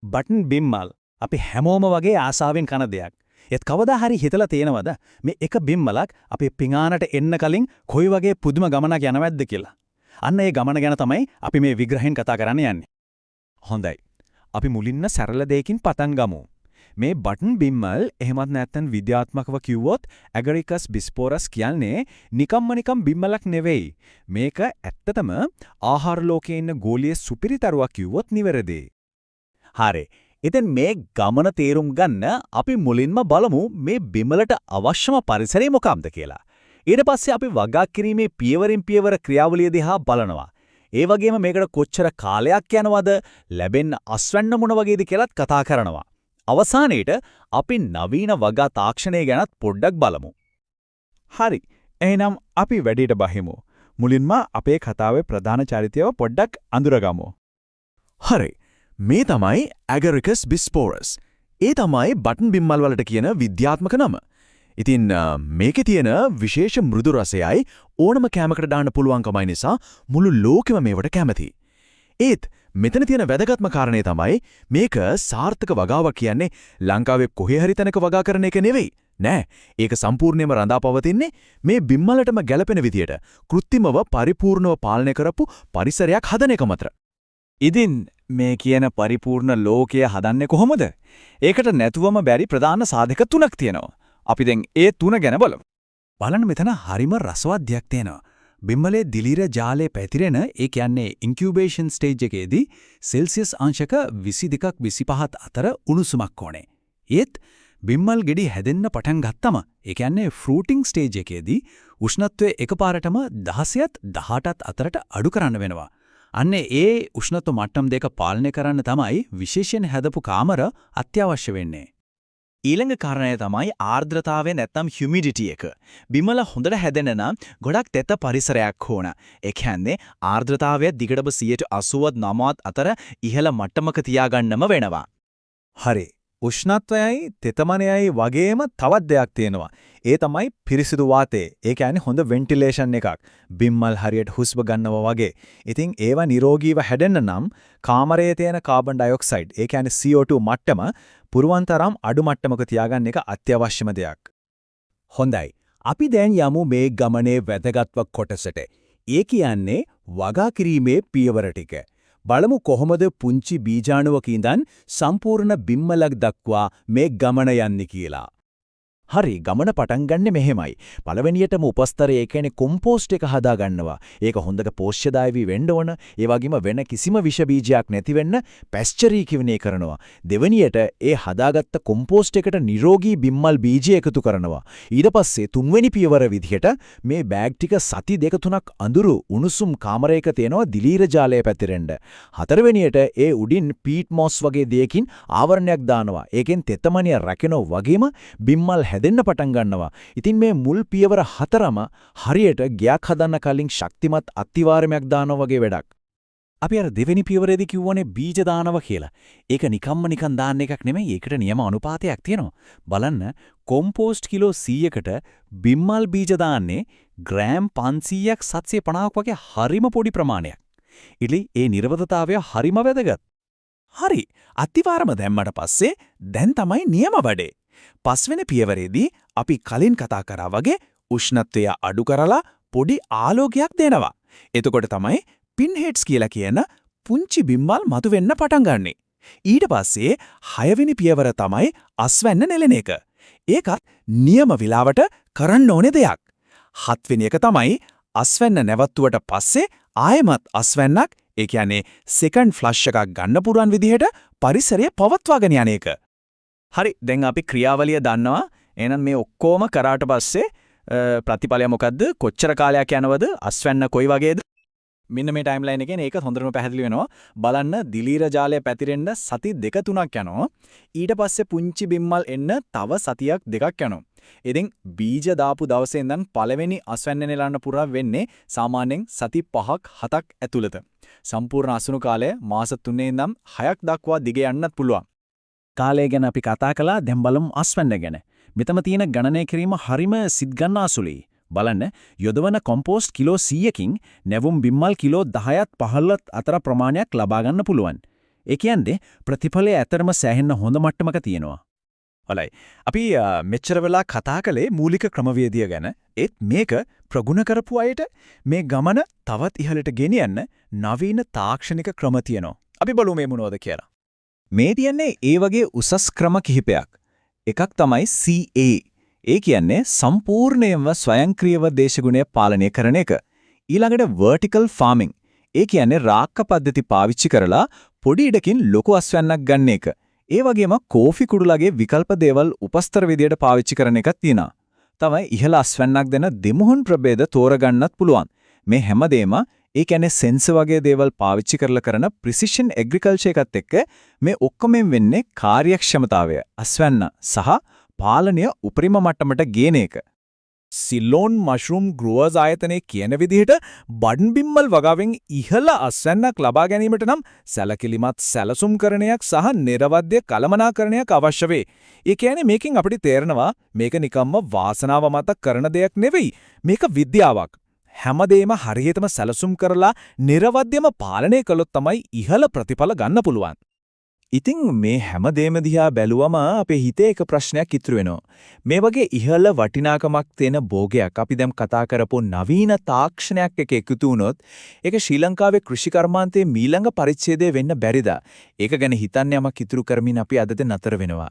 Button බිම්මල් අපි හැමෝම වගේ ආසාවෙන් කන දෙයක්. ඒත් කවදා හරි හිතලා තියෙනවද මේ එක බිම්මලක් අපේ පිඟානට එන්න කලින් කොයි වගේ පුදුම ගමනක් යනවද කියලා? අන්න ඒ ගමන ගැන තමයි අපි මේ විග්‍රහයෙන් කතා කරන්න යන්නේ. හොඳයි. අපි මුලින්ම සරල දෙයකින් පටන් ගමු. මේ බටන් බිම්මල් එහෙමත් නැත්නම් විද්‍යාත්මකව කිව්වොත් ඇගරිකස් බිස්පෝරස් කියන්නේ නිකම්ම නිකම් බිම්මලක් නෙවෙයි. මේක ඇත්තටම ආහාර ලෝකයේ ඉන්න ගෝලීය සුපිරිතරුවක් කිව්වොත් නිවැරදි. හරි. ඉතින් මේ ගමන තේරුම් ගන්න අපි මුලින්ම බලමු මේ බිමලට අවශ්‍යම පරිසරය මොකක්ද කියලා. ඊට පස්සේ අපි වගා කිරීමේ පියවරින් පියවර ක්‍රියාවලිය දිහා බලනවා. ඒ වගේම මේකට කොච්චර කාලයක් යනවද, ලැබෙන අස්වැන්න මොන වගේද කියලාත් කතා කරනවා. අවසානයේට අපි නවීන වගා තාක්ෂණය ගැනත් පොඩ්ඩක් බලමු. හරි. එහෙනම් අපි වැඩේට බහිමු. මුලින්ම අපේ කතාවේ ප්‍රධාන චරිතයව පොඩ්ඩක් අඳුරගමු. හරි. මේ තමයි Agaricus bisporus. ඒ තමයි බටන් බිම්මල් වලට කියන විද්‍යාත්මක නම. ඉතින් මේකේ තියෙන විශේෂ මෘදු රසයයි ඕනම කෑමකට දාන්න පුළුවන්කමයි නිසා මුළු ලෝකෙම මේවට කැමති. ඒත් මෙතන තියෙන වැදගත්ම කාරණේ තමයි මේක සාර්ථක වගාවක් කියන්නේ ලංකාවේ කොහේ හරි තැනක වගා කරන එක නෙවෙයි. නෑ, ඒක සම්පූර්ණයෙන්ම රඳා පවතින්නේ මේ බිම්මලටම ගැලපෙන විදියට කෘත්‍රිමව පරිපූර්ණව පාලනය කරපු පරිසරයක් හදන එක මත. ඉතින් මේ කියන පරිපූර්ණ ලෝකය හදන්නේ කොහොමද? ඒකට නැතුවම බැරි ප්‍රධාන සාධක තුනක් තියෙනවා. අපි දැන් ඒ තුන ගැන බලමු. බලන්න, මෙතන හරිම රසවත් දෙයක් තියෙනවා. බිම්මලේ දිලීර ජාලය පැතිරෙන, ඒ කියන්නේ ඉන්කියුබේෂන් ස්ටේජ් එකේදී සෙල්සියස් අංශක 22ක් 25ත් අතර උණුසුමක් ඕනේ. ඒත් බිම්මල් ගෙඩි හැදෙන්න පටන් ගත්තම, ඒ කියන්නේ ෆෘටිං ස්ටේජ් එකේදී උෂ්ණත්වය එකපාරටම 16ත් 18ත් අතරට අඩු කරන්න වෙනවා. අන්න ඒ උෂ්ණත්ව මට්ටම් දෙක පාලනය කරන්න තමයි විශේෂයෙන් හැදපු කාමර අත්‍යවශ්‍ය වෙන්නේ. ඊළඟ කාරණය තමයි ආර්ද්‍රතාවය නැත්නම් හියුමිඩිටි එක. බිමල හොඳට හැදෙන්න නම් ගොඩක් තෙත පරිසරයක් ඕන. ඒ කියන්නේ ආර්ද්‍රතාවය දිගටම 89ත් අතර ඉහළ මට්ටමක තියාගන්නම වෙනවා. හරි. උෂ්ණත්වයයි තෙතමනයයි වගේම තවත් දෙයක් තියෙනවා. ඒ තමයි පිරිසිදු වාතය. ඒ කියන්නේ හොඳ වෙන්ටිලේෂන් එකක්. බිම්මල් හරියට හුස්ම ගන්නවා වගේ. ඉතින් ඒවා නිරෝගීව හැදෙන්න නම් කාමරයේ තියෙන කාබන් ඩයොක්සයිඩ්, ඒ කියන්නේ CO2 මට්ටම පුළුවන් තරම් අඩු මට්ටමක තියාගන්න එක අත්‍යවශ්‍යම දෙයක්. හොඳයි. අපි දැන් යමු මේ ගමනේ වැදගත්ම කොටසට. ඒ කියන්නේ වගා කිරීමේ පියවර ටික. බලමු කොහොමද පුංචි බීජාණුවක ඉඳන් සම්පූර්ණ බිම්මලක් දක්වා මේ ගමන යන්නේ කියලා. හරි, ගමන පටන් ගන්නෙ මෙහෙමයි. පළවෙනියටම උපස්තරය, ඒ කියන්නේ කොම්පෝස්ට් එක හදා ගන්නවා. ඒක හොඳට පෝෂ්‍යදායී වෙන්න ඕන. ඒ වගේම වෙන කිසිම විෂ බීජයක් නැති වෙන්න පැස්චරීකරණය කරනවා. දෙවෙනියට ඒ හදාගත්ත කොම්පෝස්ට් එකට නිරෝගී බිම්මල් බීජ එකතු කරනවා. ඊට පස්සේ තුන්වෙනි පියවර විදිහට මේ බෑග් ටික සති දෙක තුනක් අඳුරු උණුසුම් කාමරයක තියෙනවා දිලීර ජාලය පැතිරෙන්න. හතරවෙනියට ඒ උඩින් පීට් මොස් වගේ දෙයකින් ආවරණයක් දානවා. ඒකෙන් තෙතමනිය රැකෙනවා වගේම බිම්මල් හැදෙන්න පටන් ගන්නවා. ඉතින් මේ මුල් පියවර හතරම හරියට ගෙයක් හදන්න කලින් ශක්තිමත් අත්තිවාරමයක් දානවා වගේ වැඩක්. අපි අර දෙවෙනි පියවරේදී කිව්වනේ බීජ දානවා කියලා. ඒක නිකම්ම නිකන් දාන්න එකක් නෙමෙයි. ඒකට නියම අනුපාතයක් තියෙනවා. බලන්න, කොම්පෝස්ට් කිලෝ 100කට බිම්මල් බීජ දාන්නේ ග්‍රෑම් 500ක් 750ක් වගේ හරිම පොඩි ප්‍රමාණයක්. ඉතින් ඒ නිරවදතාවය හරිම වැදගත්. හරි. අත්තිවාරම දැම්මට පස්සේ දැන් තමයි නියම වැඩේ. පස්වෙනි පියවරේදී අපි කලින් කතා කරා වගේ උෂ්ණත්වය අඩු කරලා පොඩි ආලෝකයක් දෙනවා. එතකොට තමයි පින්හෙඩ්ස් කියලා කියන පුංචි බිම්මල් මතුවෙන්න පටන් ගන්නෙ. ඊට පස්සේ හයවෙනි පියවර තමයි අස්වැන්න නෙලන එක. ඒකත් නියම වෙලාවට කරන්න ඕනේ දෙයක්. හත්වෙනි එක තමයි අස්වැන්න නැවතුවට පස්සේ ආයෙමත් අස්වැන්නක්, ඒ කියන්නේ සෙකන්ඩ් ෆ්ලෂ් එකක් ගන්න පුළුවන් විදිහට පරිසරය පවත්වාගෙන යන එක. හරි, දැන් අපි ක්‍රියාවලිය දන්නවා. එහෙනම් මේ ඔක්කොම කරාට පස්සේ ප්‍රතිඵලය මොකද්ද? කොච්චර කාලයක් යනවද? අස්වැන්න කොයි වගේද? මෙන්න මේ ටයිම්ලයින් එකෙන් ඒක හොඳටම පැහැදිලි වෙනවා. බලන්න, දිලීර ජාලය පැතිරෙන්න සති දෙක තුනක් යනවා. ඊට පස්සේ පුංචි බිම්මල් එන්න තව සතියක් දෙකක් යනවා. ඉතින් බීජ දාපු දවසේ ඉඳන් පළවෙනි අස්වැන්න නෙලන්න පුරා වෙන්නේ සාමාන්‍යයෙන් සති 5ක් 7ක් ඇතුළත. සම්පූර්ණ අසුණු කාලය මාස 3 ඉඳන් 6ක් දක්වා දිග යන්නත් පුළුවන්. කාලය ගැන අපි කතා කළා. දැන් බලමු අස්වැන්න ගැන. මෙතන තියෙන ගණනය කිරීම හරිම සිත් ගන්නාසුළුයි. බලන්න, යොදවන කොම්පෝස්ට් කිලෝ 100කින් නැවුම් බිම්මල් කිලෝ 10ත් 15ත් අතර ප්‍රමාණයක් ලබා ගන්න පුළුවන්. ඒ කියන්නේ ප්‍රතිඵලය ඇත්තටම සෑහෙන්න හොඳ මට්ටමක තියෙනවා. හොඳයි. අපි මෙච්චර වෙලා කතා කළේ මූලික ක්‍රමවේදය ගැන. ඒත් මේක ප්‍රගුණ කරපු අයට මේ ගමන තවත් ඉහළට ගෙනියන්න නවීන තාක්ෂණික ක්‍රම තියෙනවා. අපි බලමු මේ මොනවද කියලා. මේ තියන්නේ ඒ වගේ උසස් ක්‍රම කිහිපයක්. එකක් තමයි CA. ඒ කියන්නේ සම්පූර්ණයෙන්ම ස්වයංක්‍රීයව දේශගුණය පාලනය කරන එක. ඊළඟට vertical farming. ඒ කියන්නේ රාක්ක පද්ධති පාවිච්චි කරලා පොඩි ඉඩකින් ලොකු අස්වැන්නක් ගන්න එක. ඒ වගේම කෝෆි කුඩුලගේ විකල්ප දේවල් උපස්තර විදියට පාවිච්චි කරන එකක් තියෙනවා. තව ඉහළ අස්වැන්නක් දෙන දෙමුහුන් ප්‍රභේද තෝරගන්නත් පුළුවන්. මේ හැමදේම, ඒ කියන්නේ සෙන්සර් වගේ දේවල් පාවිච්චි කරලා කරන ප්‍රිසිෂන් ඇග්‍රිකල්චර් එකත් එක්ක මේ ඔක්කොමෙන් වෙන්නේ කාර්යක්ෂමතාවය, අස්වැන්න සහ පාලනය උපරිම මට්ටමට ගේන එක. සිලෝන් මෂ්රූම් ග්‍රෝවර්ස් ආයතනයේ කියන විදිහට බටන් බිම්මල් වගාවෙන් ඉහළ අස්වැන්නක් ලබා ගැනීමට නම් සැලකිලිමත් සැලසුම්කරණයක් සහ නිරවද්‍ය කළමනාකරණයක් අවශ්‍ය වේ. ඒ කියන්නේ මේකෙන් අපිට තේරෙනවා මේක නිකම්ම වාසනාව මත කරන දෙයක් නෙවෙයි. මේක විද්‍යාවක්. හැමදේම හරියටම සැලසුම් කරලා නිරවද්‍යම පාලනය කළොත් තමයි ඉහළ ප්‍රතිඵල ගන්න පුළුවන්. ඉතින් මේ හැමදේම දිහා බැලුවම අපේ හිතේ එක ප්‍රශ්නයක් ඉතුරු වෙනවා. මේ වගේ ඉහළ වටිනාකමක් තියෙන භෝගයක් අපි දැන් කතා කරපු නවීන තාක්ෂණයක් එක්ක එකතු වුණොත් ඒක ශ්‍රී ලංකාවේ කෘෂිකර්මාන්තයේ මීළඟ පරිච්ඡේදය වෙන්න බැරිද? ඒක ගැන හිතන්න යමක් ඉතුරු කරමින් අපි අදට නතර වෙනවා.